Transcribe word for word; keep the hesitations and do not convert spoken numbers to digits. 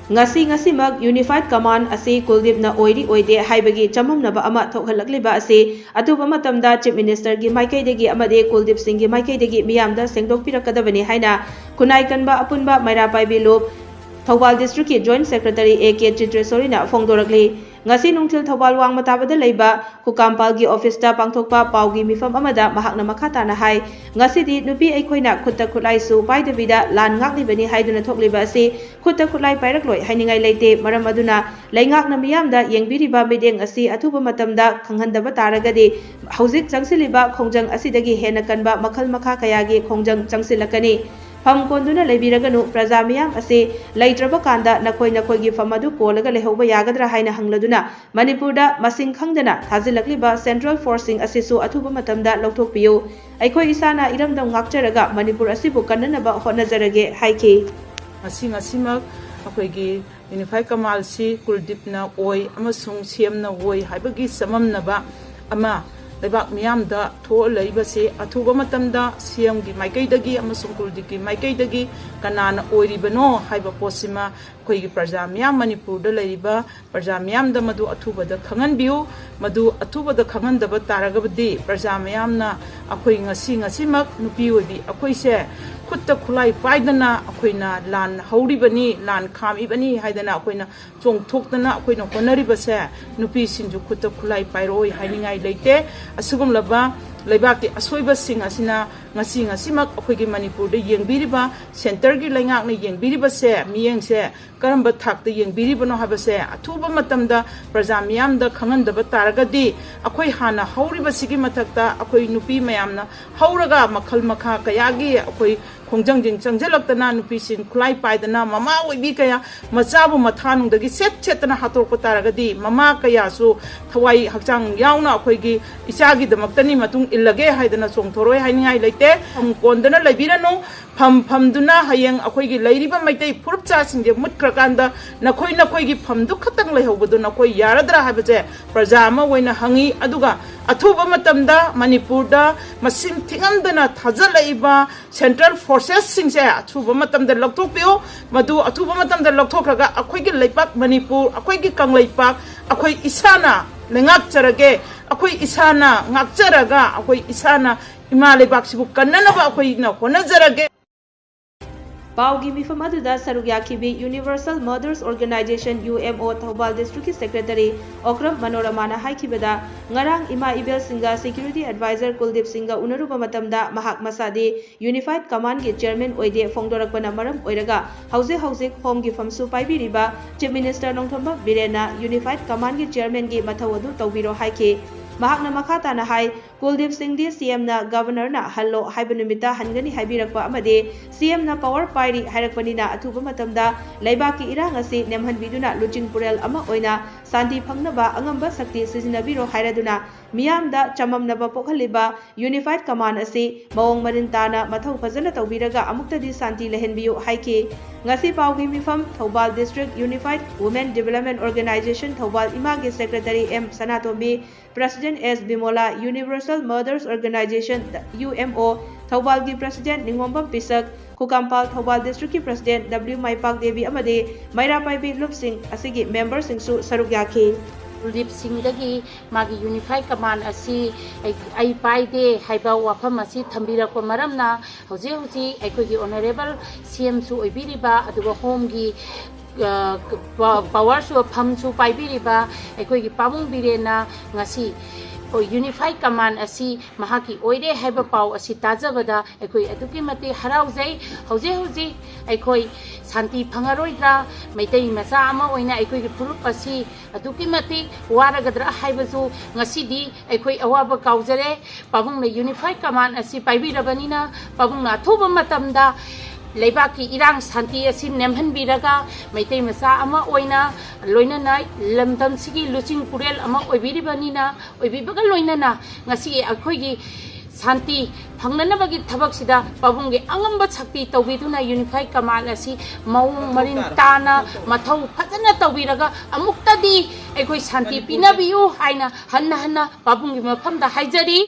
ꯉꯁꯤ ꯉꯁꯤꯃꯛ Unified Command ꯑꯁꯤ ꯀꯨꯜꯗꯤꯞꯅ ꯑꯣꯏꯔꯤ ꯑꯣꯏꯗꯦ ꯍꯥꯏꯕꯒꯤ ꯆꯃꯝꯅꯕ ꯑꯃ ꯊꯣꯛꯍꯜꯂꯛꯂꯤꯕ ꯑꯁꯤ ꯑꯊꯨꯕ ꯃꯇꯝꯗ Chief Ministerꯒꯤ ꯃꯥꯏꯀꯩꯗꯒꯤ ꯑꯃꯗꯤ ꯀꯨꯜꯗꯤꯞ ꯁꯤꯡꯒꯤ ꯃꯥꯏꯀꯩꯗꯒꯤ ꯃꯤꯌꯥꯝꯗ ꯁꯦꯡꯗꯣꯛꯄꯤꯔꯛꯀꯗꯕꯅꯤ ꯍꯥꯏꯅ ꯈꯨꯟꯅꯥꯏ ꯀꯟꯕ ꯑꯄꯨꯟꯕ ꯃꯩꯔꯥ ꯄꯥꯏꯕꯤ ꯂꯨꯞ Thoubal Districtꯀꯤ Joint Secretary A K ꯆꯤꯇ꯭ꯔꯦꯁꯣꯔꯤꯅ ꯐꯣꯡꯗꯣꯔꯛꯂꯤ꯫ ꯉꯁꯤ ꯅꯨꯡꯊꯤꯜ ꯊꯧꯕꯥꯜ ꯋꯥꯡꯃ ꯇꯥꯕꯗ ꯂꯩꯕ ꯈꯨꯀꯥꯝꯄꯥꯜꯒꯤ officeꯇ ꯄꯥꯡꯊꯣꯛꯄ ꯄꯥꯎꯒꯤ ꯃꯤꯐꯝ ꯑꯃꯗ ꯃꯍꯥꯛꯅ ꯃꯈꯥ ꯇꯥꯅ ꯍꯥꯏ, ꯉꯁꯤꯗꯤ ꯅꯨꯄꯤ ꯑꯩꯈꯣꯏꯅ ꯈꯨꯠꯇ ꯈꯨꯠꯂꯥꯏꯁꯨ ꯄꯥꯏꯗꯕꯤꯗ ꯂꯥꯟ ꯉꯥꯛꯂꯤꯕꯅꯤ ꯍꯥꯏꯗꯨꯅ ꯊꯣꯛꯂꯤꯕ ꯑꯁꯤ ꯈꯨꯠꯇ ꯈꯨꯠꯂꯥꯏ ꯄꯥꯏꯔꯛꯂꯣꯏ ꯍꯥꯏꯅꯤꯡꯉꯥꯏ ꯂꯩꯇꯦ꯫ ꯃꯔꯝ ꯑꯗꯨꯅ ꯂꯩꯉꯥꯛꯅ ꯃꯤꯌꯥꯝꯗ ꯌꯦꯡꯕꯤꯔꯤꯕ ꯃꯤꯠꯌꯦꯡ ꯑꯁꯤ ꯑꯊꯨꯕ ꯃꯇꯝꯗ ꯈꯪꯍꯟꯗꯕ ꯇꯥꯔꯒꯗꯤ ꯍꯧꯖꯤꯛ ꯆꯪꯁꯤꯜꯂꯤꯕ ꯈꯣꯡꯖꯪ ꯑꯁꯤꯗꯒꯤ ꯍꯦꯟꯅ ꯀꯟꯕ ꯃꯈꯜ ꯃꯈꯥ ꯀꯌꯥꯒꯤ ꯈꯣꯡꯖꯪ ꯆꯪꯁꯤꯜꯂꯛꯀꯅꯤ꯫ ꯐꯝ ꯀꯣꯟꯗꯨꯅ ꯂꯩꯕꯤꯔꯒꯅꯨ, ꯄ꯭ꯔꯖꯥ ꯃꯤꯌꯥꯝ ꯑꯁꯤ ꯂꯩꯇ꯭ꯔꯕ ꯀꯥꯟꯗ ꯅꯈꯣꯏ ꯅꯈꯣꯏꯒꯤ ꯐꯝ ꯑꯗꯨ ꯀꯣꯜꯂꯒ ꯂꯩꯍꯧꯕ ꯌꯥꯒꯗ꯭ꯔꯥ ꯍꯥꯏꯅ ꯍꯪꯂꯗꯨꯅ ꯃꯅꯤꯄꯨꯔꯗ ꯃꯁꯤꯡ ꯈꯪꯗꯅ ꯊꯥꯖꯤꯜꯂꯛꯂꯤꯕ central forceꯁꯤꯡ ꯑꯁꯤꯁꯨ ꯑꯊꯨꯕ ꯃꯇꯝꯗ ꯂꯧꯊꯣꯛꯄꯤꯌꯨ꯫ ꯑꯩꯈꯣꯏ ꯏꯁꯥꯅ ꯏꯔꯝꯗꯝ ꯉꯥꯛꯆꯔꯒ ꯃꯅꯤꯄꯨꯔ ꯑꯁꯤꯕꯨ ꯀꯟꯅꯅꯕ ꯍꯣꯠꯅꯖꯔꯒꯦ ꯍꯥꯏꯈꯤ꯫ ꯉꯁꯤ ꯉꯁꯤꯃꯛ ꯑꯩꯈꯣꯏꯒꯤ Unified Commandꯁꯤ ꯀꯨꯜꯗꯤꯞꯅ ꯑꯣꯏ ꯑꯃꯁꯨꯡ CMꯅ ꯑꯣꯏ ꯍꯥꯏꯕꯒꯤ ꯆꯃꯝꯅꯕ ꯑꯃ ꯂꯩꯕꯥꯛ ꯃꯤꯌꯥꯝꯗ ꯊꯣꯛꯍꯜꯂꯛꯏꯕꯁꯤ ꯑꯊꯨꯕ ꯃꯇꯝꯗ CMꯒꯤ ꯃꯥꯏꯀꯩꯗꯒꯤ ꯑꯃꯁꯨꯡ ꯀꯨꯜꯗꯤꯞꯀꯤ ꯃꯥꯏꯀꯩꯗꯒꯤ ꯀꯅꯥꯅ ꯑꯣꯏꯔꯤꯕꯅꯣ ꯍꯥꯏꯕ ꯄꯣꯠꯁꯤꯃ ꯑꯩꯈꯣꯏꯒꯤ ꯄ꯭ꯔꯖꯥ ꯃꯤꯌꯥꯝ, ꯃꯅꯤꯄꯨꯔꯗ ꯂꯩꯔꯤꯕ ꯄ꯭ꯔꯖꯥ ꯃꯤꯌꯥꯝꯗ ꯃꯗꯨ ꯑꯊꯨꯕꯗ ꯈꯪꯍꯟꯕꯤꯌꯨ꯫ ꯃꯗꯨ ꯑꯊꯨꯕꯗ ꯈꯪꯍꯟꯗꯕ ꯇꯥꯔꯒꯗꯤ ꯄ꯭ꯔꯖꯥ ꯃꯤꯌꯥꯝꯅ ꯑꯩꯈꯣꯏ ꯉꯁꯤ ꯉꯁꯤꯃꯛ ꯅꯨꯄꯤ ꯑꯣꯏꯕꯤ ꯑꯩꯈꯣꯏꯁꯦ ꯈꯨꯠꯇ ꯈꯨꯠꯂꯥꯏ ꯄꯥꯏꯗꯅ ꯑꯩꯈꯣꯏꯅ ꯂꯥꯟ ꯍꯧꯔꯤꯕꯅꯤ, ꯂꯥꯟ ꯈꯥꯝꯃꯤꯕꯅꯤ ꯍꯥꯏꯗꯅ ꯑꯩꯈꯣꯏꯅ ꯆꯣꯡꯊꯣꯛꯇꯅ ꯑꯩꯈꯣꯏꯅ ꯍꯣꯠꯅꯔꯤꯕꯁꯦ ꯅꯨꯄꯤꯁꯤꯡꯁꯨ ꯈꯨꯠꯇ ꯈꯨꯠꯂꯥꯏ ꯄꯥꯏꯔꯛꯑꯣꯏ ꯍꯥꯏꯅꯤꯡꯉꯥꯏ ꯂꯩꯇꯦ꯫ ꯑꯁꯤꯒꯨꯝꯂꯕ ꯂꯩꯕꯥꯛꯀꯤ ꯑꯁꯣꯏꯕꯁꯤꯡ ꯑꯁꯤꯅ ꯉꯁꯤ ꯉꯁꯤꯃꯛ ꯑꯩꯈꯣꯏꯒꯤ ꯃꯅꯤꯄꯨꯔꯗ ꯌꯦꯡꯕꯤꯔꯤꯕ, centreꯒꯤ ꯂꯩꯉꯥꯛꯅ ꯌꯦꯡꯕꯤꯔꯤꯕꯁꯦ, ꯃꯤꯠꯌꯦꯡꯁꯦ ꯀꯔꯝꯕ ꯊꯥꯛꯇ ꯌꯦꯡꯕꯤꯔꯤꯕꯅꯣ ꯍꯥꯏꯕꯁꯦ ꯑꯊꯨꯕ ꯃꯇꯝꯗ ꯄ꯭ꯔꯖꯥ ꯃꯤꯌꯥꯝꯗ ꯈꯪꯍꯟꯗꯕ ꯇꯥꯔꯒꯗꯤ ꯑꯩꯈꯣꯏ ꯍꯥꯟꯅ ꯍꯧꯔꯤꯕꯁꯤꯒꯤ ꯃꯊꯛꯇ ꯑꯩꯈꯣꯏ ꯅꯨꯄꯤ ꯃꯌꯥꯝꯅ ꯍꯧꯔꯒ ꯃꯈꯜ ꯃꯈꯥ ꯀꯌꯥꯒꯤ ꯑꯩꯈꯣꯏ ꯈꯣꯡꯖꯪꯁꯤꯡ ꯆꯪꯁꯤꯜꯂꯛꯇꯅ ꯅꯨꯄꯤꯁꯤꯡ ꯈꯨꯠꯂꯥꯏ ꯄꯥꯏꯗꯅ ꯃꯃꯥ ꯑꯣꯏꯕꯤ ꯀꯌꯥ, ꯃꯆꯥꯕꯨ ꯃꯊꯥꯅꯨꯡꯗꯒꯤ ꯁꯦꯠ ꯁꯦꯠꯇꯅ ꯍꯥꯠꯇꯣꯔꯛꯄ ꯇꯥꯔꯒꯗꯤ ꯃꯃꯥ ꯀꯌꯥꯁꯨ ꯊꯋꯥꯏ ꯍꯛꯆꯥꯡ ꯌꯥꯎꯅ ꯑꯩꯈꯣꯏꯒꯤ ꯏꯆꯥꯒꯤꯗꯃꯛꯇꯅꯤ ꯃꯇꯨꯡ ꯏꯜꯂꯒꯦ ꯍꯥꯏꯗꯅ ꯆꯣꯡꯊꯣꯔꯛꯑꯣꯏ ꯍꯥꯏꯅꯤꯡꯉꯥꯏ ꯂꯩꯇꯦ꯫ ꯐꯝ ꯀꯣꯟꯗꯅ ꯂꯩꯕꯤꯔꯅꯨ꯫ ꯐꯝ ꯐꯝꯗꯨꯅ ꯍꯌꯦꯡ ꯑꯩꯈꯣꯏꯒꯤ ꯂꯩꯔꯤꯕ ꯃꯩꯇꯩ ꯐꯨꯔꯨꯞꯆꯥꯁꯤꯡꯁꯦ ꯃꯨꯠꯈ꯭ꯔꯀꯥꯟꯗ ꯅꯈꯣꯏ ꯅꯈꯣꯏꯒꯤ ꯐꯝꯗꯨ ꯈꯛꯇꯪ ꯂꯩꯍꯧꯕꯗꯨ ꯅꯈꯣꯏ ꯌꯥꯔꯗ꯭ꯔꯥ ꯍꯥꯏꯕꯁꯦ ꯄ꯭ꯔꯖꯥ ꯑꯃ ꯑꯣꯏꯅ ꯍꯪꯉꯤ꯫ ꯑꯗꯨꯒ ꯑꯊꯨꯕ ꯃꯇꯝꯗ ꯃꯅꯤꯄꯨꯔꯗ ꯃꯁꯤꯡ ꯊꯤꯉꯝꯗꯅ ꯊꯥꯖꯤꯜꯂꯛꯏꯕ central force ꯁꯦꯁꯁꯤꯡꯁꯦ ꯑꯊꯨꯕ ꯃꯇꯝꯗ ꯂꯧꯊꯣꯛꯄꯤꯌꯨ꯫ ꯃꯗꯨ ꯑꯊꯨꯕ ꯃꯇꯝꯗ ꯂꯧꯊꯣꯛꯈ꯭ꯔꯒ ꯑꯩꯈꯣꯏꯒꯤ ꯂꯩꯄꯥꯛ ꯃꯅꯤꯄꯨꯔ, ꯑꯩꯈꯣꯏꯒꯤ ꯀꯪꯂꯩꯄꯥꯛ, ꯑꯩꯈꯣꯏ ꯏꯁꯥꯅ ꯂꯩꯉꯥꯛꯆꯔꯒꯦ, ꯑꯩꯈꯣꯏ ꯏꯁꯥꯅ ꯉꯥꯛꯆꯔꯒ, ꯑꯩꯈꯣꯏ ꯏꯁꯥꯅ ꯏꯃꯥ ꯂꯩꯕꯥꯛꯁꯤꯕꯨ ꯀꯟꯅꯅꯕ ꯑꯩꯈꯣꯏꯅ ꯍꯣꯠꯅꯖꯔꯒꯦ꯫ ꯄꯥꯎꯒꯤ ꯃꯤꯐꯝ ꯑꯗꯨꯗ ꯁꯔꯨꯛ ꯌꯥꯈꯤꯕꯤ Universal Mothers Organization, U M O, Thoubal ꯗꯤꯁꯇ꯭ꯔꯤꯛꯀꯤ ꯁꯦꯀ꯭ꯔꯦꯇꯔꯤ ꯑꯣꯀ꯭ꯔꯝ ꯃꯅꯣꯔꯃꯥꯅ ꯍꯥꯏꯈꯤꯕꯗ, ꯉꯔꯥꯡ ꯏꯃꯥ ꯏꯕꯦꯜꯁꯤꯡꯒ ꯁꯦꯀ꯭ꯌꯨꯔꯤꯇꯤ ꯑꯦꯗꯚꯥꯏꯖꯔ ꯀꯨꯜꯗꯤꯞ ꯁꯤꯡꯒ ꯎꯅꯔꯨꯕ ꯃꯇꯝꯗ ꯃꯍꯥꯛ ꯃꯁꯥꯗꯤ ꯌꯨꯅꯤꯐꯥꯏꯗ ꯀꯃꯥꯟꯒꯤ ꯆꯤꯌꯔꯃꯦꯟ ꯑꯣꯏꯗꯦ ꯐꯣꯡꯗꯣꯔꯛꯄꯅ ꯃꯔꯝ ꯑꯣꯏꯔꯒ ꯍꯧꯖꯤꯛ ꯍꯧꯖꯤꯛ ꯍꯣꯝꯒꯤ ꯐꯝꯁꯨ ꯄꯥꯏꯕꯤꯔꯤꯕ ꯆꯤꯐ ꯃꯤꯅꯤꯁꯇꯔ ꯅꯣꯡꯊꯣꯝꯕꯝ ꯕꯤꯔꯦꯟꯅ ꯌꯨꯅꯤꯐꯥꯏꯗ ꯀꯃꯥꯟꯒꯤ ꯆꯤꯌꯔꯃꯦꯟꯒꯤ ꯃꯊꯧ ꯑꯗꯨ ꯇꯧꯕꯤꯔꯣ ꯍꯥꯏꯈꯤ꯫ ꯃꯍꯥꯛꯅ ꯃꯈꯥ ꯇꯥꯅ ꯍꯥꯏ, ꯀꯨꯜꯗꯤꯞ ꯁꯤꯡꯗꯤ ꯁꯤꯑꯦꯝꯅ ꯒꯕꯔꯅꯔꯅ ꯍꯜꯂꯣ ꯍꯥꯏꯕ ꯅꯨꯃꯤꯠꯇ ꯍꯟꯒꯅꯤ ꯍꯥꯏꯕꯤꯔꯛꯄ ꯑꯃꯗꯤ ꯁꯤꯑꯦꯝꯅ ꯄꯥꯋꯔ ꯄꯥꯏꯔꯤ ꯍꯥꯏꯔꯛꯄꯅꯤꯅ ꯑꯊꯨꯕ ꯃꯇꯝꯗ ꯂꯩꯕꯥꯛꯀꯤ ꯏꯔꯥꯡ ꯑꯁꯤ ꯅꯦꯝꯍꯟꯕꯤꯗꯨꯅ ꯂꯨꯆꯤꯡ ꯄꯨꯔꯦꯜ ꯑꯃ ꯑꯣꯏꯅ ꯁꯥꯟꯇꯤ ꯐꯪꯅꯕ ꯑꯉꯝꯕ ꯁꯛꯇꯤ ꯁꯤꯖꯤꯟꯅꯕꯤꯔꯣ ꯍꯥꯏꯔꯗꯨꯅ ꯃꯤꯌꯥꯝꯗ ꯆꯃꯝꯅꯕ ꯄꯣꯛꯍꯜꯂꯤꯕ ꯌꯨꯅꯤꯐꯥꯏꯗ ꯀꯃꯥꯟ ꯑꯁꯤ ꯃꯑꯣꯡ ꯃꯔꯤꯟ ꯇꯥꯅ ꯃꯊꯧ ꯐꯖꯅ ꯇꯧꯕꯤꯔꯒ ꯑꯃꯨꯛꯇꯗꯤ ꯁꯥꯟꯇꯤ ꯂꯩꯍꯟꯕꯤꯌꯨ ꯍꯥꯏꯈꯤ꯫ ꯉꯁꯤ ꯄꯥꯎꯒꯤ ꯃꯤꯐꯝ Thoubal district unified women development organisation Thoubal ꯏꯃꯥꯒꯤ secretary M Sanatombi, president S Bimola, universal mothers organisation, U M O, ꯊꯧꯕꯥꯜꯒꯤ ꯄ꯭ꯔꯦꯁꯤꯗꯦꯟꯠ ꯅꯤꯉꯣꯝꯕꯝ ꯄꯤꯁꯛ, ꯈꯨꯀꯥꯝꯄꯥꯜ ꯊꯧꯕꯥꯜ ꯗꯤꯁꯇ꯭ꯔꯤꯛꯀꯤ ꯄ꯭ꯔꯦꯁꯤꯗꯦꯟꯠ ꯗꯕ꯭ꯂꯤꯎ ꯃꯥꯏꯄꯥꯛ ꯗꯦꯕꯤ ꯑꯃꯗꯤ ꯃꯩꯔꯥ ꯄꯥꯏꯕꯤ ꯂꯨꯞꯁꯤꯡ ꯑꯁꯤꯒꯤ ꯃꯦꯝꯕꯔꯁꯤꯡꯁꯨ ꯁꯔꯨꯛ ꯌꯥꯈꯤ꯫ ꯀꯨꯜꯗꯤꯞ ꯁꯤꯡꯗꯒꯤ ꯃꯥꯒꯤ ꯌꯨꯅꯤꯐꯥꯏꯗ ꯀꯃꯥꯟ ꯑꯁꯤ ꯑꯩ, ꯑꯩ ꯄꯥꯏꯗꯦ ꯍꯥꯏꯕ ꯋꯥꯐꯝ ꯑꯁꯤ ꯊꯝꯕꯤꯔꯛꯄ ꯃꯔꯝꯅ ꯍꯧꯖꯤꯛ ꯍꯧꯖꯤꯛ ꯑꯩꯈꯣꯏꯒꯤ ꯑꯣꯅꯔꯦꯕꯜ ꯁꯤ ꯑꯦꯝꯁꯨ ꯑꯣꯏꯕꯤꯔꯤꯕ, ꯑꯗꯨꯒ ꯍꯣꯝꯒꯤ, ꯑ, ꯄ-, ꯄꯥꯋꯔꯁꯨ, ꯐꯝꯁꯨ ꯄꯥꯏꯕꯤꯔꯤꯕ ꯑꯩꯈꯣꯏꯒꯤ ꯄꯥꯕꯨꯡ ꯕꯤꯔꯦꯟꯅ ꯉꯁꯤ ꯌꯨꯅꯤꯐꯥꯏꯗ ꯀꯃꯥꯟ ꯑꯁꯤ ꯃꯍꯥꯛꯀꯤ ꯑꯣꯏꯔꯦ ꯍꯥꯏꯕ ꯄꯥꯎ ꯑꯁꯤ ꯇꯥꯖꯕꯗ ꯑꯩꯈꯣꯏ ꯑꯗꯨꯛꯀꯤ ꯃꯇꯤꯛ ꯍꯔꯥꯎꯖꯩ꯫ ꯍꯧꯖꯤꯛ ꯍꯧꯖꯤꯛ ꯑꯩꯈꯣꯏ ꯁꯥꯟꯇꯤ ꯐꯪꯉꯔꯣꯏꯗ꯭ꯔꯥ, ꯃꯩꯇꯩ ꯃꯆꯥ ꯑꯃ ꯑꯣꯏꯅ ꯑꯩꯈꯣꯏꯒꯤ ꯐꯨꯔꯨꯞ ꯑꯁꯤ ꯑꯗꯨꯛꯀꯤ ꯃꯇꯤꯛ ꯋꯥꯔꯒꯗ꯭ꯔꯥ ꯍꯥꯏꯕꯁꯨ ꯉꯁꯤꯗꯤ ꯑꯩꯈꯣꯏ ꯑꯋꯥꯕ ꯀꯥꯎꯖꯔꯦ꯫ ꯄꯥꯕꯨꯡꯅ ꯌꯨꯅꯤꯐꯥꯏꯗ ꯀꯃꯥꯟ ꯑꯁꯤ ꯄꯥꯏꯕꯤꯔꯕꯅꯤꯅ, ꯄꯥꯕꯨꯡꯅ ꯑꯊꯨꯕ ꯃꯇꯝꯗ ꯂꯩꯕꯥꯛꯀꯤ ꯏꯔꯥꯡ ꯁꯥꯟꯇꯤ ꯑꯁꯤ ꯅꯦꯝꯍꯟꯕꯤꯔꯒ, ꯃꯩꯇꯩ ꯃꯆꯥ ꯑꯃ ꯑꯣꯏꯅ, ꯂꯣꯏꯅꯅ ꯂꯝꯗꯝꯁꯤꯒꯤ ꯂꯨꯆꯤꯡ ꯄꯨꯔꯦꯜ ꯑꯃ ꯑꯣꯏꯕꯤꯔꯤꯕꯅꯤꯅ, ꯑꯣꯏꯕꯤꯕꯒ ꯂꯣꯏꯅꯅ ꯉꯁꯤ ꯑꯩꯈꯣꯏꯒꯤ ꯁꯥꯟꯇꯤ ꯐꯪꯅꯅꯕꯒꯤ ꯊꯕꯛꯁꯤꯗ ꯄꯥꯕꯨꯡꯒꯤ ꯑꯉꯝꯕ ꯁꯛꯇꯤ ꯇꯧꯕꯤꯗꯨꯅ ꯌꯨꯅꯤꯐꯥꯏꯗ ꯀꯃꯥꯟ ꯑꯁꯤ ꯃꯑꯣꯡ ꯃꯔꯤꯟ ꯇꯥꯅ ꯃꯊꯧ ꯐꯖꯅ ꯇꯧꯕꯤꯔꯒ ꯑꯃꯨꯛꯇꯗꯤ ꯑꯩꯈꯣꯏ ꯁꯥꯟꯇꯤ ꯄꯤꯅꯕꯤꯌꯨ ꯍꯥꯏꯅ ꯍꯟꯅ ꯍꯟꯅ ꯄꯥꯕꯨꯡꯒꯤ ꯃꯐꯝꯗ ꯍꯥꯏꯖꯔꯤ꯫